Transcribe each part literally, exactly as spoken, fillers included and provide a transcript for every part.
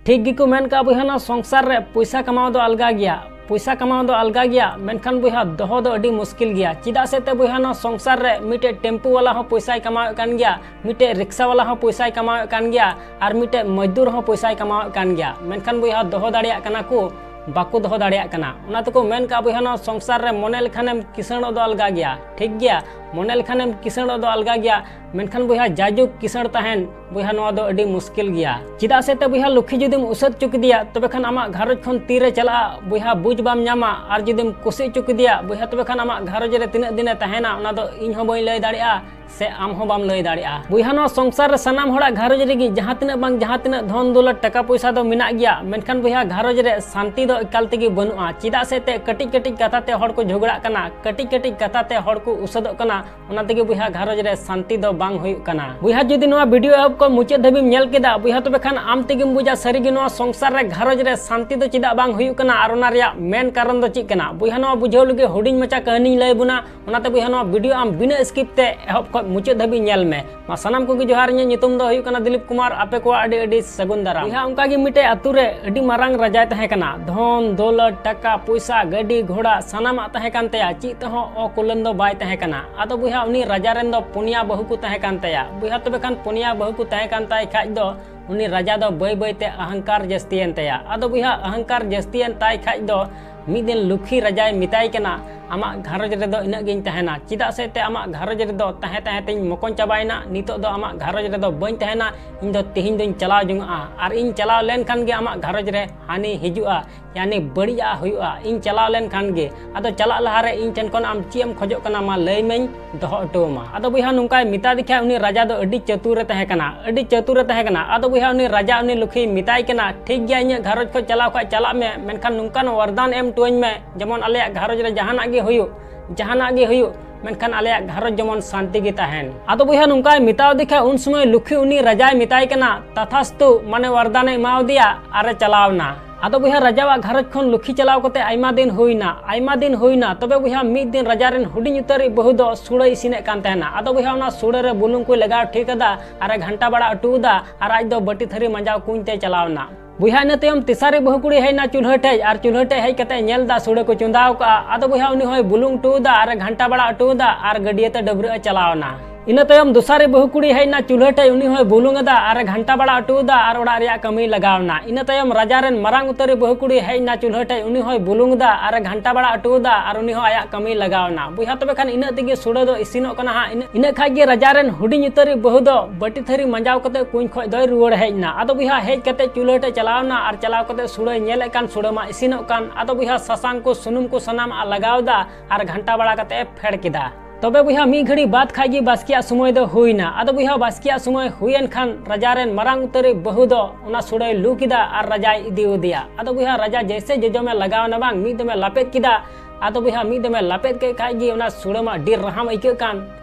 ᱴᱷᱤᱠ ᱜᱮᱠᱚ ᱢᱮᱱ ᱠᱟᱜᱼᱟ ᱵᱚᱭᱦᱟ, ᱱᱚᱣᱟ ᱥᱚᱝᱥᱟᱨ ᱨᱮ ᱯᱚᱭᱥᱟ ᱠᱟᱢᱟᱣ ᱫᱚ ᱟᱞᱜᱟ ᱜᱮᱭᱟ, ᱯᱚᱭᱥᱟ ᱠᱟᱢᱟᱣ ᱫᱚ ᱟᱞᱜᱟ ᱜᱮᱭᱟ, ᱢᱮᱱᱠᱷᱟᱱ ᱵᱚᱭᱦᱟ ᱫᱚᱦᱚ ᱫᱚ ᱟᱹᱰᱤ ᱢᱩᱥᱠᱤᱞ ᱜᱮᱭᱟ᱾ ᱪᱮᱫᱟᱜ ᱥᱮ ᱛᱮ ᱵᱚᱭᱦᱟ ᱱᱚᱣᱟ ᱥᱚᱝᱥᱟᱨ ᱨᱮ ᱢᱤᱫᱴᱮᱡ ᱴᱮᱢᱯᱩ ᱵᱟᱞᱟ ᱦᱚᱸ ᱯᱚᱭᱥᱟᱭ ᱠᱟᱢᱟᱣᱮᱫ ᱠᱟᱱ ᱜᱮᱭᱟ, ᱢᱤᱫᱴᱮᱡ ᱨᱤᱠᱥᱟ ᱵᱟᱞᱟ ᱦᱚᱸ ᱯᱚᱭᱥᱟᱭ ᱠᱟᱢᱟᱣᱮᱫ ᱠᱟᱱ ᱜᱮᱭᱟ, ᱟᱨ ᱢᱤᱫᱴᱮᱡ ᱢᱚᱡᱫᱩᱨ ᱦᱚᱸ ᱯᱚᱭᱥᱟᱭ ᱠᱟᱢᱟᱣᱮᱫ ᱠᱟᱱ ᱜᱮᱭᱟ, ᱢᱮᱱᱠᱷᱟᱱ ᱵᱚᱭᱦᱟ ᱫᱚᱦᱚ ᱫᱟᱲᱮᱭᱟᱜ ᱠᱟᱱᱟ ᱠᱚ, ᱵᱟᱠᱚ ᱫᱚᱦᱚ ᱫᱟᱲᱮᱭᱟᱜ ᱠᱟᱱᱟ᱾ ᱚᱱᱟ ᱛᱮᱠᱚ ᱢᱮᱱ ᱠᱟᱜᱼᱟ ᱵᱚᱭᱦᱟ ᱱᱚᱣᱟ ᱥᱚᱝᱥᱟᱨ ᱨᱮ ᱢᱚᱱᱮ ᱞᱮᱠᱷᱟᱱᱮᱢ ᱠᱤᱥᱟᱹᱬᱚᱜ ᱫᱚ ᱟᱞᱜᱟ ᱜᱮᱭᱟ, ᱴᱷᱤᱠ ᱜᱮᱭᱟ, ᱢᱚᱱᱮ ᱞᱮᱠᱷᱟᱱᱮᱢ ᱠᱤᱥᱟᱹᱬᱚᱜ ᱫᱚ ᱟᱞᱜᱟ ᱜᱮᱭᱟ, ᱢᱮᱱᱠᱷᱟᱱ ᱵᱚᱭᱦᱟ ᱡᱟᱭᱡᱩᱜᱽ ᱠᱤᱥᱟᱹᱬ ᱛᱟᱦᱮᱱ ᱵᱚᱭᱦᱟ ᱱᱚᱣᱟ ᱫᱚ ᱟᱹᱰᱤ ᱢᱩᱥᱠᱤᱞ ᱜᱮᱭᱟ᱾ ᱪᱮᱫᱟᱜ ᱥᱮ ᱛᱮ ᱵᱚᱭᱦᱟ ᱞᱩᱠᱷᱤ ᱡᱩᱫᱤᱢ ᱩᱥᱟᱹᱫ ᱦᱚᱪᱚ ᱠᱮᱫᱮᱭᱟ ᱛᱚᱵᱮ ᱠᱷᱟᱱ ᱟᱢᱟᱜ ᱜᱷᱟᱨᱚᱸᱡᱽ ᱠᱷᱚᱱ ᱛᱤᱨᱮ ᱪᱟᱞᱟᱜᱼᱟ ᱵᱚᱭᱦᱟ ᱵᱩᱡᱽ ᱵᱟᱢ ᱧᱟᱢᱟ, ᱟᱨ ᱡᱩᱫᱤᱢ ᱠᱩᱥᱤ ᱦᱚᱪᱚ ᱠᱮᱫᱮᱭᱟ ᱵᱚᱭᱦᱟ ᱛᱚᱵᱮ ᱠᱷᱟᱱ ᱟᱢᱟᱜ ᱜᱷᱟᱨᱚᱸᱡᱽ ᱨᱮ ᱛᱤᱱᱟᱹᱜ ᱫᱤᱱᱮ ᱛᱟᱦᱮᱱᱟ ᱚᱱᱟ ᱫᱚ ᱤᱧ ᱦᱚᱸ ᱵᱟᱹᱧ ᱞᱟᱹᱭ ᱫᱟᱲᱮᱭᱟᱜᱼᱟ ᱥᱮ ᱟᱢ ᱦᱚᱸ ᱵᱟᱢ ᱞᱟᱹᱭ ᱫᱟᱲᱮᱭᱟᱜᱼᱟ᱾ ᱵᱚᱭᱦᱟ ᱱᱚᱣᱟ ᱥᱚᱝᱥᱟᱨ ᱨᱮ ᱥᱟᱱᱟᱢ ᱦᱚᱲᱟᱜ ᱜᱷᱟᱨᱚᱸᱡᱽ ᱨᱮᱜᱮ ᱡᱟᱦᱟᱸ ᱛᱤᱱᱟᱹᱜ ᱵᱟᱝ ᱡᱟᱦᱟᱸ ᱛᱤᱱᱟᱹᱜ ᱫᱷᱚᱱ ᱫᱚᱞᱚᱛ ᱴᱟᱠᱟ ᱯᱚᱭᱥᱟ ᱫᱚ ᱢᱮᱱᱟᱜ ᱜᱮᱭᱟ, ᱢᱮᱱᱠᱷᱟᱱ ᱵᱚᱭᱦᱟ ᱜᱷᱟᱨᱚᱸᱡᱽ ᱨᱮ ᱥᱟᱱᱛᱤ ᱫᱚ ᱮᱠᱟᱞ ᱛᱮᱜᱮ ᱵᱟᱹᱱᱩᱜᱼᱟ᱾ ᱪᱮᱫᱟᱜ ᱥᱮ ᱛᱮ ᱠᱟᱹᱴᱤᱡ ᱠᱟᱹᱴᱤᱡ ᱠᱟᱛᱷᱟ ᱛᱮ ᱦᱚᱲ ᱠᱚ ᱡᱷᱚᱜᱽᱲᱟᱜ ᱠᱟᱱᱟ, ᱠᱟᱹᱴᱤᱡ ᱠᱟᱹᱴᱤᱡ ᱠᱟᱛᱷᱟ ᱛᱮ ᱦᱚᱲ ᱠᱚ ᱩᱥᱟᱹᱫᱚᱜ ᱠᱟᱱᱟ, ᱚᱱᱟ ᱛᱮᱜᱮ ᱵᱚᱭᱦᱟ ᱜᱷᱟᱨᱚᱸᱡᱽ ᱨᱮ ᱥᱟᱱᱛᱤ ᱫᱚ ᱵᱟᱝ ᱦᱩᱭᱩᱜ ᱠᱟᱱᱟ᱾ ᱵᱚᱭᱦᱟ ᱡᱩᱫᱤ ᱱᱚᱣᱟ ᱵᱷᱤᱰᱤᱭᱳ ᱮᱦᱚᱵ ᱠᱷᱚᱱ ᱢᱩᱪᱟᱹᱫ ᱫᱷᱟᱹᱵᱤᱡ ᱧᱮᱞ ᱠᱮᱫᱟ ᱵᱚᱭᱦᱟ ᱛᱚᱵᱮ ᱠᱷᱟᱱ ᱟᱢ ᱛᱮᱜᱮᱢ ᱵᱩᱡᱟ ᱥᱟᱹᱨᱤᱜᱮ ᱱᱚᱣᱟ ᱥᱚᱝᱥᱟᱨ ᱨᱮ ᱜᱷᱟᱨᱚᱸᱡᱽ ᱨᱮ ᱥᱟᱱᱛᱤ ᱫᱚ ᱪᱮᱫᱟᱜ ᱵᱟᱝ ᱦᱩᱭᱩᱜ ᱠᱟᱱᱟ ᱟᱨ ᱚᱱᱟ ᱨᱮᱭᱟᱜ ᱢᱮᱱ ᱠᱟᱨᱚᱱ ᱫᱚ ᱪᱮᱫ ᱠᱟᱱᱟ᱾ ᱵᱚᱭᱦᱟ ᱱᱚᱣᱟ ᱵᱩᱡᱷᱟᱹᱣ ᱞᱟᱹᱜᱤᱫ ᱦᱩᱰᱤᱧ ᱢᱟᱪᱷᱟ ᱠᱟᱹᱦᱱᱤᱧ ᱞᱟᱹᱭ ᱵᱚᱱᱟ, ᱚᱱᱟᱛᱮ ᱵᱚᱭᱦᱟ ᱱᱚᱣᱟ ᱵᱷᱤᱰᱤᱭᱳ ᱟᱢ ᱵᱤᱱᱟᱹ ᱥᱠᱤᱯ ᱛᱮ ᱮᱦᱚᱵ ᱠᱷᱚᱱ ᱢᱩᱪᱟᱹᱫ ᱫᱷᱟᱹᱵᱤᱡ ᱧᱮᱞ ᱢᱮ᱾ ᱢᱟ ᱥᱟᱱᱟᱢ ᱠᱚᱜᱮ ᱡᱚᱦᱟᱨ, ᱤᱧᱟᱹᱜ ᱧᱩᱛᱩᱢ ᱫᱚ ᱦᱩᱭᱩᱜ ᱠᱟᱱᱟ ᱫᱤᱞᱤᱯ ᱠᱩᱢᱟᱨ, ᱟᱯᱮ ᱠᱚᱣᱟᱜ ᱟᱹᱰᱤ ᱟᱹᱰᱤ ᱥᱟᱹᱜᱩᱱ ᱫᱟᱨᱟᱢ᱾ ᱵᱚᱭᱦᱟ ᱚᱱᱠᱟ ᱜᱮ ᱢᱤᱫᱴᱮᱡ ᱟᱛᱳ ᱨᱮ ᱟᱹᱰᱤ ᱢᱟᱨᱟᱝ ᱨᱟᱡᱟᱭ ᱛᱟᱦᱮᱸ ᱠᱟᱱᱟ, ᱫᱷᱚᱱ ᱫᱚᱞᱚᱛ ᱴᱟᱠᱟ ᱯᱚᱭᱥᱟ ᱜᱟᱹᱰᱤ ᱜᱷᱚᱲᱟ ᱥᱟᱱᱟᱢᱟᱜ ᱛᱟᱦᱮᱸ ᱠᱟᱱ ᱛᱟᱭᱟ, ᱪᱮᱫ ᱛᱮᱦᱚᱸ ᱚᱠᱩᱞᱟᱹᱱ ᱫᱚ ᱵᱟᱭ ᱛᱟᱦᱮᱸ ᱠᱟᱱᱟ᱾ ᱟᱫᱚ ᱵᱚᱭᱦᱟ ᱩᱱᱤ ᱨᱟᱡᱟ ᱨᱮᱱ ᱫᱚ ᱯᱩᱱᱭᱟ ᱵᱟᱹᱦᱩ ᱠᱚ ᱛᱟᱦᱮᱸ ᱠᱟᱱ ᱛᱟᱭᱟ᱾ ᱵᱚᱭᱦᱟ ᱛᱚᱵᱮ ᱠᱷᱟᱱ ᱯᱩᱱᱭᱟ ᱵᱟᱹᱦᱩ ᱠᱚ ᱛᱟᱦᱮᱸ ᱠᱟᱱ ᱛᱟᱭ ᱠᱷᱟᱡ ᱫᱚ ᱩᱱᱤ ᱨᱟᱡᱟ ᱫᱚ ᱵᱟᱹᱭ ᱵᱟᱹᱭ ᱛᱮ ᱟᱦᱟᱝᱠᱟᱨ ᱡᱟᱹᱥᱛᱤᱭᱮᱱ ᱛᱟᱭᱟ᱾ ᱟᱫᱚ ᱵᱚᱭᱦᱟ ᱟᱦᱟᱝᱠᱟᱨ ᱡᱟᱹᱥᱛᱤᱭᱮᱱ ᱛᱟᱭ ᱠᱷᱟᱡ ᱫᱚ ᱢᱤᱫ ᱫᱤᱱ ᱞᱩᱠᱷᱤ ᱨᱟᱡᱟᱭ ᱢᱮᱛᱟᱭ ᱠᱟᱱᱟ, ᱟᱢᱟᱜ ᱜᱷᱟᱨᱚᱸᱡᱽ ᱨᱮᱫᱚ ᱤᱱᱟᱹᱜ ᱜᱤᱧ ᱛᱟᱦᱮᱱᱟ, ᱪᱮᱫᱟᱜ ᱥᱮ ᱛᱮ ᱟᱢᱟᱜ ᱜᱷᱟᱨᱚᱸᱡᱽ ᱨᱮᱫᱚ ᱛᱟᱦᱮᱸ ᱛᱟᱦᱮᱸ ᱛᱤᱧ ᱢᱚᱠᱚᱧ ᱪᱟᱵᱟᱭᱮᱱᱟ, ᱱᱤᱛᱚᱜ ᱫᱚ ᱟᱢᱟᱜ ᱜᱷᱟᱨᱚᱸᱡᱽ ᱨᱮᱫᱚ ᱵᱟᱹᱧ ᱛᱟᱦᱮᱱᱟ, ᱤᱧ ᱫᱚ ᱛᱤᱦᱤᱧ ᱫᱚᱧ ᱪᱟᱞᱟᱣ ᱡᱚᱝᱟᱜᱼᱟ᱾ ᱟᱨ ᱤᱧ ᱪᱟᱞᱟᱣ ᱞᱮᱱᱠᱷᱟᱱ ᱜᱮ ᱟᱢᱟᱜ ᱜᱷᱟᱨᱚᱸᱡᱽ ᱨᱮ ᱦᱟᱹᱱᱤ ᱦᱤᱡᱩᱜᱼᱟ, ᱭᱟᱱᱤ ᱵᱟᱹᱲᱤᱡᱟᱜ ᱦᱩᱭᱩᱜᱼᱟ, ᱤᱧ ᱪᱟᱞᱟᱣ ᱞᱮᱱᱠᱷᱟᱱ ᱜᱮ᱾ ᱟᱫᱚ ᱪᱟᱞᱟᱜ ᱞᱟᱦᱟᱨᱮ ᱤᱧ ᱴᱷᱮᱱ ᱠᱷᱚᱱ ᱟᱢ ᱪᱮᱫ ᱮᱢ ᱠᱷᱚᱡᱚᱜ ᱠᱟᱱᱟ ᱢᱟ ᱞᱟᱹᱭ ᱢᱮᱧ ᱫᱚᱦᱚ ᱦᱚᱴᱚ ᱟᱢᱟ᱾ ᱟᱫᱚ ᱵᱚᱭᱦᱟ ᱱᱚᱝᱠᱟᱭ ᱢᱮᱛᱟ ᱫᱮ ᱠᱷᱟᱡ ᱩᱱᱤ ᱨᱟᱡᱟ ᱫᱚ ᱟᱹᱰᱤ ᱪᱟᱹᱛᱩᱨ ᱨᱮ ᱛᱟᱦᱮᱸ ᱠᱟᱱᱟ, ᱟᱹᱰᱤ ᱪᱟᱹᱛᱩᱨ ᱨᱮ ᱛᱟᱦᱮᱸ ᱠᱟᱱᱟ᱾ ᱟᱫᱚ ᱵᱚᱭᱦᱟ ᱩᱱᱤ ᱨᱟᱡᱟ ᱩᱱᱤ ᱞᱩᱠᱷᱤᱭ ᱢᱮᱛᱟᱭ ᱠᱟᱱᱟ, ᱴᱷᱤᱠ ᱜᱮᱭᱟ ᱤᱧᱟᱹᱜ ᱜᱷᱟᱨᱚᱸᱡᱽ ᱠᱷᱚᱱ ᱪᱟᱞᱟᱣ ᱠᱷᱟᱡ ᱪᱟᱞᱟᱜ ᱢᱮ, ᱢᱮᱱᱠᱷᱟᱱ ᱱᱚᱝᱠᱟᱱ ᱣᱟᱨᱫᱟᱱ ᱮᱢ ᱦᱚᱴᱚᱣᱟᱹᱧ ᱢᱮ ᱡᱮᱢᱚᱱ ᱟᱞᱮᱭᱟᱜ ᱜᱷᱟᱨᱚᱸᱡᱽ ᱨᱮ ᱡᱟᱦᱟᱱᱟᱜ ᱜᱮ ᱦᱩᱭᱩᱜ, ᱡᱟᱦᱟᱱᱟᱜ ᱜᱮ ᱦᱩᱭᱩᱜ, ᱢᱮᱱᱠᱷᱟᱱ ᱟᱞᱮᱭᱟᱜ ᱜᱷᱟᱨᱚᱸᱡᱽ ᱡᱮᱢᱚᱱ ᱥᱟᱱᱛᱤ ᱜᱮ ᱛᱟᱦᱮᱱ᱾ ᱟᱫᱚ ᱵᱚᱭᱦᱟ ᱱᱚᱝᱠᱟᱭ ᱢᱮᱛᱟᱣ ᱫᱮ ᱠᱷᱟᱡ ᱩᱱ ᱥᱚᱢᱚᱭ ᱞᱩᱠᱷᱤ ᱩᱱᱤ ᱨᱟᱡᱟᱭ ᱢᱮᱛᱟᱭ ᱠᱟᱱᱟ, ᱛᱟᱛᱷᱟᱥᱛᱩ, ᱢᱟᱱᱮ ᱣᱟᱨᱫᱟᱱᱮ ᱮᱢᱟᱣ ᱫᱮᱭᱟ ᱟᱨᱮ ᱪᱟᱞᱟᱣ ᱱᱟ᱾ ᱟᱫᱚ ᱵᱚᱭᱦᱟ ᱨᱟᱡᱟᱣᱟᱜ ᱜᱷᱟᱨᱚᱸᱡᱽ ᱠᱷᱚᱱ ᱞᱩᱠᱷᱤ ᱪᱟᱞᱟᱣ ᱠᱟᱛᱮ ᱟᱭᱢᱟ ᱫᱤᱱ ᱦᱩᱭᱱᱟ, ᱟᱭᱢᱟ ᱫᱤᱱ ᱦᱩᱭᱱᱟ᱾ ᱛᱚᱵᱮ ᱵᱚᱭᱦᱟ ᱢᱤᱫ ᱫᱤᱱ ᱨᱟᱡᱟ ᱨᱮᱱ ᱦᱩᱰᱤᱧ ᱩᱛᱟᱹᱨᱤᱡ ᱵᱟᱹᱦᱩ ᱫᱚ ᱥᱩᱲᱟᱹᱭ ᱤᱥᱤᱱᱮᱫ ᱠᱟᱱ ᱛᱟᱦᱮᱱᱟ᱾ ᱟᱫᱚ ᱵᱚᱭᱦᱟ ᱚᱱᱟ ᱥᱩᱲᱟᱹ ᱨᱮ ᱵᱩᱞᱩᱝ ᱠᱚᱭ ᱞᱟᱜᱟᱣ ᱴᱷᱤᱠ ᱟᱫᱟ ᱟᱨᱮ ᱜᱷᱟᱱᱴᱟ ᱵᱟᱲᱟ ᱦᱚᱴᱚ ᱟᱫᱟ ᱟᱨ ᱟᱡ ᱫᱚ ᱵᱟᱹᱴᱤ ᱛᱷᱟᱹᱨᱤ ᱢᱟᱸᱡᱟᱣ ᱠᱩᱧ ᱛᱮᱭ ᱪᱟᱞᱟᱣ ᱮᱱᱟ᱾ ᱵᱚᱭᱦᱟ, ᱤᱱᱟᱹ ᱛᱟᱭᱚᱢ ᱛᱮᱥᱟᱨᱤᱡ ᱵᱟᱹᱦᱩ ᱠᱩᱲᱤ ᱦᱮᱡ ᱮᱱᱟ ᱪᱩᱞᱦᱟᱹ ᱴᱷᱮᱡ, ᱟᱨ ᱪᱩᱞᱦᱟᱹ ᱴᱷᱮᱡ ᱦᱮᱡ ᱠᱟᱛᱮ ᱧᱮᱞ ᱫᱟ ᱥᱩᱲᱟᱹ ᱠᱚ ᱪᱚᱸᱫᱟᱣ ᱠᱟᱜᱼᱟ᱾ ᱟᱫᱚ ᱵᱚᱭᱦᱟ, ᱩᱱᱤ ᱦᱚᱸᱭ ᱵᱩᱞᱩᱝ ᱦᱚᱴᱚ ᱟᱫᱟ ᱟᱨ ᱮ ᱜᱷᱟᱱᱴᱟ ᱵᱟᱲᱟ ᱦᱚᱴᱚ ᱟᱫᱟ ᱟᱨ ᱜᱟᱹᱰᱭᱟᱹ ᱛᱮ ᱰᱟᱹᱵᱽᱨᱟᱹᱜ ᱮ ᱪᱟᱞᱟᱣ ᱮᱱᱟ᱾ ᱤᱱᱟᱹ ᱛᱟᱭᱚᱢ ᱫᱚᱥᱟᱨᱤᱡ ᱵᱟᱹᱦᱩ ᱠᱩᱲᱤ ᱦᱮᱡ ᱮᱱᱟ ᱪᱩᱞᱦᱟᱹ ᱴᱷᱮᱡ, ᱩᱱᱤ ᱦᱚᱸᱭ ᱵᱩᱞᱩᱝ ᱟᱫᱟ ᱟᱨ ᱮ ᱜᱷᱟᱱᱴᱟ ᱵᱟᱲᱟ ᱦᱚᱴᱚ ᱟᱫᱟ ᱟᱨ ᱚᱲᱟᱜ ᱨᱮᱭᱟᱜ ᱠᱟᱹᱢᱤ ᱞᱟᱜᱟᱣ ᱮᱱᱟ᱾ ᱤᱱᱟᱹ ᱛᱟᱭᱚᱢ ᱨᱟᱡᱟ ᱨᱮᱱ ᱢᱟᱨᱟᱝ ᱩᱛᱟᱹᱨᱤᱡ ᱵᱟᱹᱦᱩ ᱠᱩᱲᱤ ᱦᱮᱡ ᱮᱱᱟ ᱪᱩᱞᱦᱟᱹ ᱴᱷᱮᱡ, ᱩᱱᱤ ᱦᱚᱸᱭ ᱵᱩᱞᱩᱝ ᱟᱫᱟ ᱟᱨ ᱮ ᱜᱷᱟᱱᱴᱟ ᱵᱟᱲᱟ ᱦᱚᱴᱚ ᱟᱫᱟ ᱟᱨ ᱩᱱᱤ ᱦᱚᱸ ᱟᱭᱟᱜ ᱠᱟᱹᱢᱤ ᱞᱟᱜᱟᱣ ᱮᱱᱟ᱾ ᱵᱚᱭᱦᱟ, ᱛᱚᱵᱮ ᱠᱷᱟᱱ ᱤᱱᱟᱹᱜ ᱛᱮᱜᱮ ᱥᱩᱲᱟᱹ ᱫᱚ ᱤᱥᱤᱱᱚᱜ ᱠᱟᱱᱟ ᱦᱟᱸᱜ᱾ ᱤᱱᱟᱹ, ᱤᱱᱟᱹᱜ ᱠᱷᱟᱡ ᱜᱮ ᱨᱟᱡᱟ ᱨᱮᱱ ᱦᱩᱰᱤᱧ ᱩᱛᱟᱹᱨᱤᱡ ᱵᱟᱹᱦᱩ ᱫᱚ ᱵᱟᱹᱴᱤ ᱛᱷᱟᱹᱨᱤ ᱢᱟᱸᱡᱟᱣ ᱠᱟᱛᱮ ᱠᱩᱧ ᱠᱷᱚᱡ ᱫᱚᱭ ᱨᱩᱣᱟᱹᱲ ᱦᱮᱡ ᱮᱱᱟ᱾ ᱟᱫᱚ ᱵᱚᱭᱦᱟ, ᱦᱮᱡ ᱠᱟᱛᱮ ᱪᱩᱞᱦᱟᱹ ᱴᱷᱮᱡ ᱪᱟᱞᱟᱣ ᱮᱱᱟ ᱟᱨ ᱪᱟᱞᱟᱣ ᱠᱟᱛᱮ ᱥᱩᱲᱟᱹᱭ ᱧᱮᱞᱮᱫ ᱠᱟᱱ, ᱥᱩᱲᱟᱹ ᱢᱟ ᱤᱥᱤᱱᱚᱜ ᱠᱟᱱ᱾ ᱟᱫᱚ ᱵᱚᱭᱦᱟ, ᱥᱟᱥᱟᱝ ᱠᱚ ᱥᱩᱱᱩᱢ ᱠᱚ ᱥᱟᱱᱟᱢᱟᱜ ᱞᱟᱜᱟᱣ ᱮᱫᱟ ᱟᱨ ᱜᱷᱟᱱᱴᱟ ᱵᱟᱲᱟ ᱠᱟᱛᱮ ᱮ ᱯᱷᱮᱰ ᱠᱮᱫᱟ᱾ ᱛᱚᱵᱮ ᱵᱚᱭᱦᱟ, ᱢᱤᱫ ᱜᱷᱟᱹᱲᱤ ᱵᱟᱫ ᱠᱷᱟᱡ ᱜᱮ ᱵᱟᱥᱠᱮᱭᱟᱜ ᱥᱚᱢᱚᱭ ᱫᱚ ᱦᱩᱭᱱᱟ᱾ ᱟᱫᱚ ᱵᱚᱭᱦᱟ, ᱵᱟᱥᱠᱮᱭᱟᱜ ᱥᱚᱢᱚᱭ ᱦᱩᱭᱮᱱ ᱠᱷᱟᱱ ᱨᱟᱡᱟ ᱨᱮᱱ ᱢᱟᱨᱟᱝ ᱩᱛᱟᱹᱨᱤᱡ ᱵᱟᱹᱦᱩ ᱫᱚ ᱚᱱᱟ ᱥᱩᱲᱟᱹᱭ ᱞᱩ ᱠᱮᱫᱟ ᱟᱨ ᱨᱟᱡᱟᱭ ᱤᱫᱤ ᱟᱫᱮᱭᱟ᱾ ᱟᱫᱚ ᱵᱚᱭᱦᱟ, ᱨᱟᱡᱟ ᱡᱮᱭᱥᱮ ᱡᱚᱡᱚᱢᱮ ᱞᱟᱜᱟᱣ ᱮᱱᱟ ᱵᱟᱝ, ᱢᱤᱫ ᱫᱚᱢᱮ ᱞᱟᱯᱮᱫ ᱠᱮᱫᱟ᱾ ᱟᱫᱚ ᱵᱚᱭᱦᱟ, ᱢᱤᱫ ᱫᱚᱢᱮ ᱞᱟᱯᱮᱫ ᱠᱮᱫ ᱠᱷᱟᱡ ᱜᱮ ᱚᱱᱟ ᱥᱩᱲᱟᱹ ᱢᱟ ᱟᱹᱰᱤ ᱨᱟᱦᱟᱢ ᱟᱹᱭᱠᱟᱹᱜ ᱠᱟᱱ᱾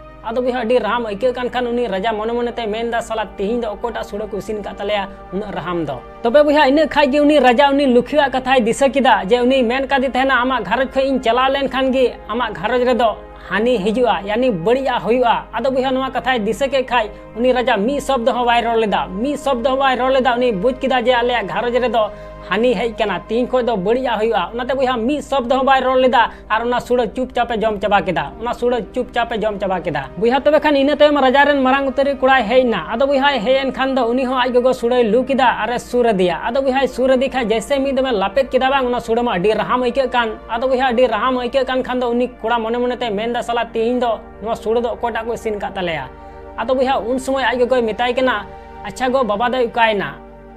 ᱟᱫᱚ ᱵᱚᱭᱦᱟ, ᱟᱹᱰᱤ ᱨᱟᱦᱟᱢ ᱟᱹᱭᱠᱟᱹᱜ ᱠᱟᱱ ᱠᱷᱟᱱ ᱩᱱᱤ ᱨᱟᱡᱟ ᱢᱚᱱᱮ ᱢᱚᱱᱮ ᱛᱮ ᱢᱮᱱ ᱮᱫᱟ, "ᱥᱟᱞᱟ, ᱛᱤᱦᱤᱧ ᱫᱚ ᱚᱠᱚᱭᱴᱟᱜ ᱥᱩᱲᱟᱹ ᱠᱚ ᱤᱥᱤᱱ ᱠᱟᱜ ᱛᱟᱞᱮᱭᱟ ᱩᱱᱟᱹᱜ ᱨᱟᱦᱟᱢ ᱫᱚ?" ᱛᱚᱵᱮ ᱵᱚᱭᱦᱟ, ᱤᱱᱟᱹ ᱠᱷᱟᱡ ᱜᱮ ᱩᱱᱤ ᱨᱟᱡᱟ ᱩᱱᱤ ᱞᱩᱠᱷᱤᱭᱟᱜ ᱠᱟᱛᱷᱟᱭ ᱫᱤᱥᱟᱹ ᱠᱮᱫᱟ ᱡᱮ ᱩᱱᱤ ᱢᱮᱱ ᱠᱟᱫᱮ ᱛᱟᱦᱮᱱᱟ, "ᱟᱢᱟᱜ ᱜᱷᱟᱨᱚᱸᱡᱽ ᱠᱷᱚᱡ ᱤᱧ ᱪᱟᱞᱟᱣ ᱞᱮᱱ ᱠᱷᱟᱱ ᱜᱮ ᱟᱢᱟᱜ ᱜᱷᱟᱨᱚᱸᱡᱽ ᱨᱮᱫᱚ ᱦᱟᱹᱱᱤ ᱦᱤᱡᱩᱜᱼᱟ, ᱭᱟᱱᱤ ᱵᱟᱹᱲᱤᱡᱟᱜ ᱦᱩᱭᱩᱜᱼᱟ᱾" ᱟᱫᱚ ᱵᱚᱭᱦᱟ, ᱱᱚᱣᱟ ᱠᱟᱛᱷᱟᱭ ᱫᱤᱥᱟᱹ ᱠᱮᱫ ᱠᱷᱟᱡ ᱩᱱᱤ ᱨᱟᱡᱟ ᱢᱤᱫ ᱥᱚᱵᱫᱚ ᱦᱚᱸ ᱵᱟᱭ ᱨᱚᱲ ᱞᱮᱫᱟ, ᱢᱤᱫ ᱥᱚᱵᱫᱚ ᱦᱚᱸ ᱵᱟᱭ ᱨᱚᱲ ᱞᱮᱫᱟ᱾ ᱩᱱᱤ ᱵᱩᱡᱽ ᱠᱮᱫᱟ ᱡᱮ ᱟᱞᱮᱭᱟᱜ ᱜᱷᱟᱨᱚᱸᱡᱽ ᱨᱮᱫᱚ ᱦᱟᱹᱱᱤ ᱦᱮᱡ ᱠᱟᱱᱟ, ᱛᱤᱦᱤᱧ ᱠᱷᱚᱡ ᱫᱚ ᱵᱟᱹᱲᱤᱡᱟᱜ ᱦᱩᱭᱩᱜᱼᱟ᱾ ᱚᱱᱟᱛᱮ ᱵᱚᱭᱦᱟ, ᱢᱤᱫ ᱥᱚᱵᱫᱚ ᱦᱚᱸ ᱵᱟᱭ ᱨᱚᱲ ᱞᱮᱫᱟ ᱟᱨ ᱚᱱᱟ ᱥᱩᱲᱟᱹ ᱪᱩᱯᱪᱟᱯ ᱮ ᱡᱚᱢ ᱪᱟᱵᱟ ᱠᱮᱫᱟ, ᱚᱱᱟ ᱥᱩᱲᱟᱹ ᱪᱩᱯᱪᱟᱯ ᱮ ᱡᱚᱢ ᱪᱟᱵᱟ ᱠᱮᱫᱟ᱾ ᱵᱚᱭᱦᱟ, ᱛᱚᱵᱮ ᱠᱷᱟᱱ ᱤᱱᱟᱹ ᱛᱟᱭᱚᱢ ᱨᱟᱡᱟ ᱨᱮᱱ ᱢᱟᱨᱟᱝ ᱩᱛᱟᱹᱨᱤᱡ ᱠᱚᱲᱟᱭ ᱦᱮᱡ ᱮᱱᱟ᱾ ᱟᱫᱚ ᱵᱚᱭᱦᱟᱭ ᱦᱮᱡ ᱮᱱ ᱠᱷᱟᱱ ᱫᱚ ᱩᱱᱤ ᱦᱚᱸ ᱟᱡ ᱜᱚᱜᱚ ᱥᱩᱲᱟᱹᱭ ᱞᱩ ᱠᱮᱫᱟ ᱟᱨ ᱮ ᱥᱩᱨ ᱟᱫᱮᱭᱟ᱾ ᱟᱫᱚ ᱵᱚᱭᱦᱟᱭ ᱥᱩᱨ ᱟᱫᱮ ᱠᱷᱟᱡ ᱡᱮᱭᱥᱮ ᱢᱤᱫ ᱫᱚᱢᱮ ᱞᱟᱯᱮᱫ ᱠᱮᱫᱟ ᱵᱟᱝ, ᱚᱱᱟ ᱥᱩᱲᱟᱹ ᱢᱟ ᱟᱹᱰᱤ ᱨᱟᱦᱟᱢ ᱟᱹᱭᱠᱟᱹᱜ ᱠᱟᱱ᱾ ᱟᱫᱚ ᱵᱚᱭᱦᱟ, ᱟᱹᱰᱤ ᱨᱟᱦᱟᱢ ᱟᱹᱭᱠᱟᱹᱜ ᱠᱟᱱ ᱠᱷᱟᱱ ᱫᱚ ᱩᱱᱤ ᱠᱚᱲᱟ ᱢᱚᱱᱮ ᱢᱚᱱᱮ ᱛᱮ ᱢᱮᱱ ᱮᱫᱟ, "ᱥᱟᱞᱟ, ᱛᱤᱦᱤᱧ ᱫᱚ ᱱᱚᱣᱟ ᱥᱩᱲᱟᱹ ᱫᱚ ᱚᱠᱚᱭᱴᱟᱜ ᱠᱚ ᱤᱥᱤᱱ ᱠᱟᱜ ᱛᱟᱞᱮᱭᱟ?" ᱟᱫᱚ ᱵᱚᱭᱦᱟ, ᱩᱱ ᱥᱚᱢᱚᱭ ᱟᱡ ᱜᱚᱜᱚᱭ ᱢᱮᱛᱟᱭ ᱠᱟᱱᱟ, "ᱟᱪᱪᱷᱟ ᱜᱚ, ᱵᱟᱵᱟ ᱫᱚᱭ ᱚᱠᱟᱭᱮᱱᱟ?"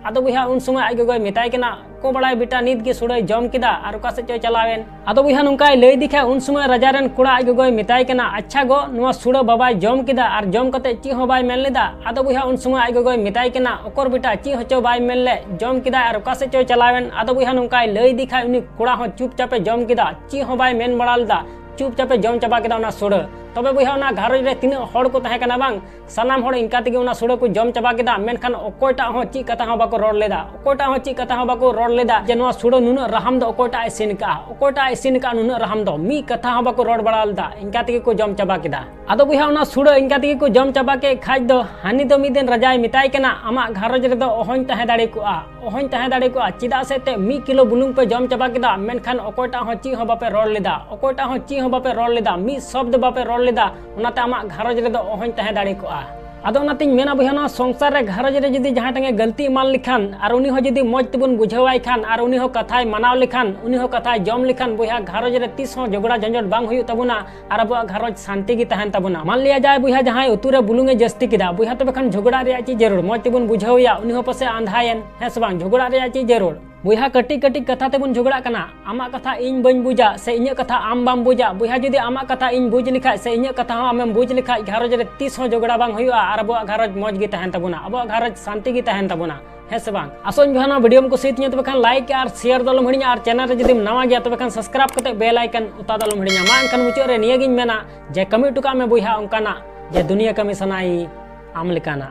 ᱟᱫᱚ ᱵᱚᱭᱦᱟ, ᱩᱱ ᱥᱚᱢᱚᱭ ᱟᱡ ᱜᱚᱜᱚᱭ ᱢᱮᱛᱟᱭ ᱠᱟᱱᱟ, "ᱚᱠᱚᱭ ᱵᱟᱲᱟᱭ ᱵᱮᱴᱟ, ᱱᱤᱛ ᱜᱮ ᱥᱩᱲᱟᱹᱭ ᱡᱚᱢ ᱠᱮᱫᱟ ᱟᱨ ᱚᱠᱟ ᱥᱮᱫ ᱪᱚᱭ ᱪᱟᱞᱟᱣᱮᱱ?" ᱟᱫᱚ ᱵᱚᱭᱦᱟ, ᱱᱚᱝᱠᱟᱭ ᱞᱟᱹᱭ ᱤᱫᱤ ᱠᱷᱟᱡ ᱩᱱ ᱥᱚᱢᱚᱭ ᱨᱟᱡᱟ ᱨᱮᱱ ᱠᱚᱲᱟ ᱟᱡ ᱜᱚᱜᱚᱭ ᱢᱮᱛᱟᱭ ᱠᱟᱱᱟ, "ᱟᱪᱪᱷᱟ ᱜᱚ, ᱱᱚᱣᱟ ᱥᱩᱲᱟᱹ ᱵᱟᱵᱟᱭ ᱡᱚᱢ ᱠᱮᱫᱟ ᱟᱨ ᱡᱚᱢ ᱠᱟᱛᱮ ᱪᱮᱫ ᱦᱚᱸ ᱵᱟᱭ ᱢᱮᱱ ᱞᱮᱫᱟ?" ᱟᱫᱚ ᱵᱚᱭᱦᱟ, ᱩᱱ ᱥᱚᱢᱚᱭ ᱟᱡ ᱜᱚᱜᱚᱭ ᱢᱮᱛᱟᱭ ᱠᱟᱱᱟ, "ᱚᱠᱚᱨ ᱵᱮᱴᱟ, ᱪᱮᱫ ᱦᱚᱸᱪᱚ ᱵᱟᱭ ᱢᱮᱱ ᱞᱮᱫ, ᱡᱚᱢ ᱠᱮᱫᱟᱭ ᱟᱨ ᱚᱠᱟ ᱥᱮᱫ ᱪᱚᱭ ᱪᱟᱞᱟᱣᱮᱱ?" ᱟᱫᱚ ᱵᱚᱭᱦᱟ, ᱱᱚᱝᱠᱟᱭ ᱞᱟᱹᱭ ᱤᱫᱤ ᱠᱷᱟᱡ ᱩᱱᱤ ᱠᱚᱲᱟ ᱦᱚᱸ ᱪᱩᱯᱪᱟᱯᱮ ᱡᱚᱢ ᱠᱮᱫᱟ, ᱪᱮᱫ ᱦᱚᱸ ᱵᱟᱭ ᱢᱮᱱ ᱵᱟᱲᱟ ᱞᱮᱫᱟ, ᱪᱩᱯᱪᱟᱯᱮ ᱡᱚᱢ ᱪᱟᱵᱟ ᱠᱮᱫᱟ ᱚᱱᱟ ᱥᱩᱲᱟᱹ᱾ ᱛᱚᱵᱮ ᱵᱚᱭᱦᱟ, ᱚᱱᱟ ᱜᱷᱟᱨᱚᱸᱡᱽ ᱨᱮ ᱛᱤᱱᱟᱹᱜ ᱦᱚᱲ ᱠᱚ ᱛᱟᱦᱮᱸ ᱠᱟᱱᱟ ᱵᱟᱝ, ᱥᱟᱱᱟᱢ ᱦᱚᱲ ᱤᱱᱠᱟ ᱛᱮᱜᱮ ᱚᱱᱟ ᱥᱩᱲᱟᱹ ᱠᱚ ᱡᱚᱢ ᱪᱟᱵᱟ ᱠᱮᱫᱟ᱾ ᱢᱮᱱᱠᱷᱟᱱ ᱚᱠᱚᱭᱴᱟᱜ ᱦᱚᱸ ᱪᱮᱫ ᱠᱟᱛᱷᱟ ᱦᱚᱸ ᱵᱟᱠᱚ ᱨᱚᱲ ᱞᱮᱫᱟ, ᱚᱠᱚᱭᱴᱟᱜ ᱦᱚᱸ ᱪᱮᱫ ᱠᱟᱛᱷᱟ ᱦᱚᱸ ᱵᱟᱠᱚ ᱨᱚᱲ ᱞᱮᱫᱟ ᱡᱮ ᱱᱚᱣᱟ ᱥᱩᱲᱟᱹ ᱱᱩᱱᱟᱹᱜ ᱨᱟᱦᱟᱢ ᱫᱚ ᱚᱠᱚᱭᱴᱟᱜ ᱮ ᱤᱥᱤᱱ ᱠᱟᱜᱼᱟ, ᱚᱠᱚᱭᱴᱟᱜ ᱮ ᱤᱥᱤᱱ ᱠᱟᱜᱼᱟ ᱱᱩᱱᱟᱹᱜ ᱨᱟᱦᱟᱢ ᱫᱚ, ᱢᱤᱫ ᱠᱟᱛᱷᱟ ᱦᱚᱸ ᱵᱟᱠᱚ ᱨᱚᱲ ᱵᱟᱲᱟ ᱞᱮᱫᱟ᱾ ᱤᱱᱠᱟ ᱛᱮᱜᱮ ᱠᱚ ᱡᱚᱢ ᱪᱟᱵᱟ ᱠᱮᱫᱟ᱾ ᱟᱫᱚ ᱵᱚᱭᱦᱟ, ᱚᱱᱟ ᱥᱩᱲᱟᱹ ᱤᱱᱠᱟ ᱛᱮᱜᱮ ᱠᱚ ᱡᱚᱢ ᱪᱟᱵᱟ ᱠᱮᱫ ᱠᱷᱟᱡ ᱫᱚ ᱦᱟᱹᱱᱤ ᱫᱚ ᱢᱤᱫ ᱫᱤᱱ ᱨᱟᱡᱟᱭ ᱢᱮᱛᱟᱭ ᱠᱟᱱᱟ, ᱟᱢᱟᱜ ᱜᱷᱟᱨᱚᱸᱡᱽ ᱨᱮᱫᱚ ᱚᱦᱚᱧ ᱛᱟᱦᱮᱸ ᱫᱟᱲᱮ ᱠᱚᱜᱼᱟ, ᱚᱦᱚᱧ ᱛᱟᱦᱮᱸ ᱫᱟᱲᱮ ᱠᱚᱜᱼᱟ᱾ ᱪᱮᱫᱟᱜ ᱥᱮ ᱛᱮ ᱢᱤᱫ ᱠᱤᱞᱳ ᱵᱩᱞᱩᱝ ᱯᱮ ᱡᱚᱢ ᱪᱟᱵᱟ ᱠᱮᱫᱟ, ᱢᱮᱱᱠᱷᱟᱱ ᱚᱠᱚᱭᱴᱟᱜ ᱦᱚᱸ ᱪᱮᱫ ᱦᱚᱸ ᱵᱟᱯᱮ ᱨᱚᱲ ᱞᱮᱫᱟ, ᱚᱠᱚᱭᱴᱟᱜ ᱦᱚᱸ ᱪᱮᱫ ᱦᱚᱸ ᱵᱟᱯᱮ ᱨᱚᱲ ᱞᱮᱫᱟ, ᱢᱤᱫ ᱥᱚᱵᱫ ᱵᱟᱯᱮ ᱨᱚᱲ ᱞᱮᱫᱟ᱾ ᱚᱱᱟᱛᱮ ᱟᱢᱟᱜ ᱜᱷᱟᱨᱚᱸᱡᱽ ᱨᱮᱫᱚ ᱚᱦᱚᱧ ᱛᱟᱦᱮᱸ ᱫᱟᱲᱮ ᱠᱚᱜᱼᱟ᱾ ᱟᱫᱚ ᱚᱱᱟᱛᱤᱧ ᱢᱮᱱᱟ ᱵᱚᱭᱦᱟ, ᱱᱚᱣᱟ ᱥᱚᱝᱥᱟᱨ ᱨᱮ, ᱜᱷᱟᱨᱚᱸᱡᱽ ᱨᱮ ᱡᱩᱫᱤ ᱡᱟᱦᱟᱸᱭ ᱴᱷᱮᱱ ᱜᱮ ᱜᱟᱹᱞᱛᱤ ᱮᱢᱟᱱ ᱞᱮᱠᱷᱟᱱ ᱟᱨ ᱩᱱᱤ ᱦᱚᱸ ᱡᱩᱫᱤ ᱢᱚᱡᱽ ᱛᱮᱵᱚᱱ ᱵᱩᱡᱷᱟᱹᱣᱟᱭ ᱠᱷᱟᱱ ᱟᱨ ᱩᱱᱤ ᱦᱚᱸ ᱠᱟᱛᱷᱟᱭ ᱢᱟᱱᱟᱣ ᱞᱮᱠᱷᱟᱱ, ᱩᱱᱤ ᱦᱚᱸ ᱠᱟᱛᱷᱟᱭ ᱡᱚᱢ ᱞᱮᱠᱷᱟᱱ, ᱵᱚᱭᱦᱟ, ᱜᱷᱟᱨᱚᱸᱡᱽ ᱨᱮ ᱛᱤᱥ ᱦᱚᱸ ᱡᱷᱚᱜᱽᱲᱟ ᱡᱷᱚᱸᱡᱚᱴ ᱵᱟᱝ ᱦᱩᱭᱩᱜ ᱛᱟᱵᱚᱱᱟ ᱟᱨ ᱟᱵᱚᱣᱟᱜ ᱜᱷᱟᱨᱚᱸᱡᱽ ᱥᱟᱱᱛᱤ ᱜᱮ ᱛᱟᱦᱮᱱ ᱛᱟᱵᱚᱱᱟ᱾ ᱢᱟᱱ ᱞᱤᱭᱟ ᱡᱟᱭ ᱵᱚᱭᱦᱟ, ᱡᱟᱦᱟᱸᱭ ᱩᱛᱩ ᱨᱮ ᱵᱩᱞᱩᱝ ᱮ ᱡᱟᱹᱥᱛᱤ ᱠᱮᱫᱟ, ᱵᱚᱭᱦᱟ, ᱛᱚᱵᱮ ᱠᱷᱟᱱ ᱡᱷᱚᱜᱽᱲᱟ ᱨᱮᱭᱟᱜ ᱪᱮᱫ ᱡᱟᱹᱨᱩᱲ? ᱢᱚᱡᱽ ᱛᱮᱵᱚᱱ ᱵᱩᱡᱷᱟᱹᱣ ᱮᱭᱟ, ᱩᱱᱤ ᱦᱚᱸ ᱯᱟᱥᱮ ᱟᱸᱫᱷᱟᱭᱮᱱ, ᱦᱮᱸ ᱥᱮ ᱵᱟᱝ? ᱡᱷᱚᱜᱽᱲᱟ ᱨᱮᱭᱟᱜ ᱪᱮᱫ ᱡᱟᱹᱨᱩᱲ? ᱵᱚᱭᱦᱟ, ᱠᱟᱹᱴᱤᱡ ᱠᱟᱹᱴᱤᱡ ᱠᱟᱛᱷᱟ ᱛᱮᱵᱚᱱ ᱡᱷᱚᱜᱽᱲᱟᱜ ᱠᱟᱱᱟ᱾ ᱟᱢᱟᱜ ᱠᱟᱛᱷᱟ ᱤᱧ ᱵᱟᱹᱧ ᱵᱩᱡᱟ ᱥᱮ ᱤᱧᱟᱹᱜ ᱠᱟᱛᱷᱟ ᱟᱢ ᱵᱟᱢ ᱵᱩᱡᱟ᱾ ᱵᱚᱭᱦᱟ, ᱡᱩᱫᱤ ᱟᱢᱟᱜ ᱠᱟᱛᱷᱟ ᱤᱧ ᱵᱩᱡᱽ ᱞᱮᱠᱷᱟᱡ ᱥᱮ ᱤᱧᱟᱹᱜ ᱠᱟᱛᱷᱟ ᱦᱚᱸ ᱟᱢᱮᱢ ᱵᱩᱡᱽ ᱞᱮᱠᱷᱟᱡ, ᱜᱷᱟᱨᱚᱸᱡᱽ ᱨᱮ ᱛᱤᱥ ᱦᱚᱸ ᱡᱷᱚᱜᱽᱲᱟ ᱵᱟᱝ ᱦᱩᱭᱩᱜᱼᱟ ᱟᱨ ᱟᱵᱚᱣᱟᱜ ᱜᱷᱟᱨᱚᱸᱡᱽ ᱢᱚᱡᱽ ᱜᱮ ᱛᱟᱦᱮᱱ ᱛᱟᱵᱚᱱᱟ, ᱟᱵᱚᱣᱟᱜ ᱜᱷᱟᱨᱚᱸᱡᱽ ᱥᱟᱱᱛᱤ ᱜᱮ ᱛᱟᱦᱮᱱ ᱛᱟᱵᱚᱱᱟ, ᱦᱮᱸ ᱥᱮ ᱵᱟᱝ? ᱟᱥᱚᱜ ᱟᱹᱧ ᱵᱚᱭᱦᱟ, ᱱᱚᱣᱟ ᱵᱷᱤᱰᱤᱭᱳᱢ ᱠᱩᱥᱤᱭᱟᱛᱤᱧᱟ, ᱛᱚᱵᱮ ᱠᱷᱟᱱ ᱞᱟᱭᱤᱠ ᱟᱨ ᱥᱮᱭᱟᱨ ᱫᱚ ᱟᱞᱚᱢ ᱦᱤᱲᱤᱧᱟ, ᱟᱨ ᱪᱮᱱᱮᱞ ᱨᱮ ᱡᱩᱫᱤᱢ ᱱᱟᱣᱟ ᱜᱮᱭᱟ, ᱛᱚᱵᱮ ᱠᱷᱟᱱ ᱥᱟᱵᱥᱠᱨᱟᱭᱤᱵ ᱠᱟᱛᱮ ᱵᱮᱞ ᱟᱭᱠᱚᱱ ᱚᱛᱟ ᱫᱚ ᱟᱞᱚᱢ ᱦᱤᱲᱤᱧᱟ᱾ ᱢᱟ ᱮᱱᱠᱷᱟᱱ ᱢᱩᱪᱟᱹᱫ ᱨᱮ ᱱᱤᱭᱟᱹᱜᱤᱧ ᱢᱮᱱᱟ ᱡᱮ ᱠᱟᱹᱢᱤ ᱦᱚᱴᱚ ᱠᱟᱜ ᱢᱮ ᱵᱚᱭᱦᱟ ᱚᱱᱠᱟᱱᱟᱜ ᱡᱮ ᱫᱩᱱᱤᱭᱟᱹ ᱠᱟᱹᱢᱤ ᱥᱟᱱᱟᱭ ᱟᱢ ᱞᱮᱠᱟᱱᱟᱜ᱾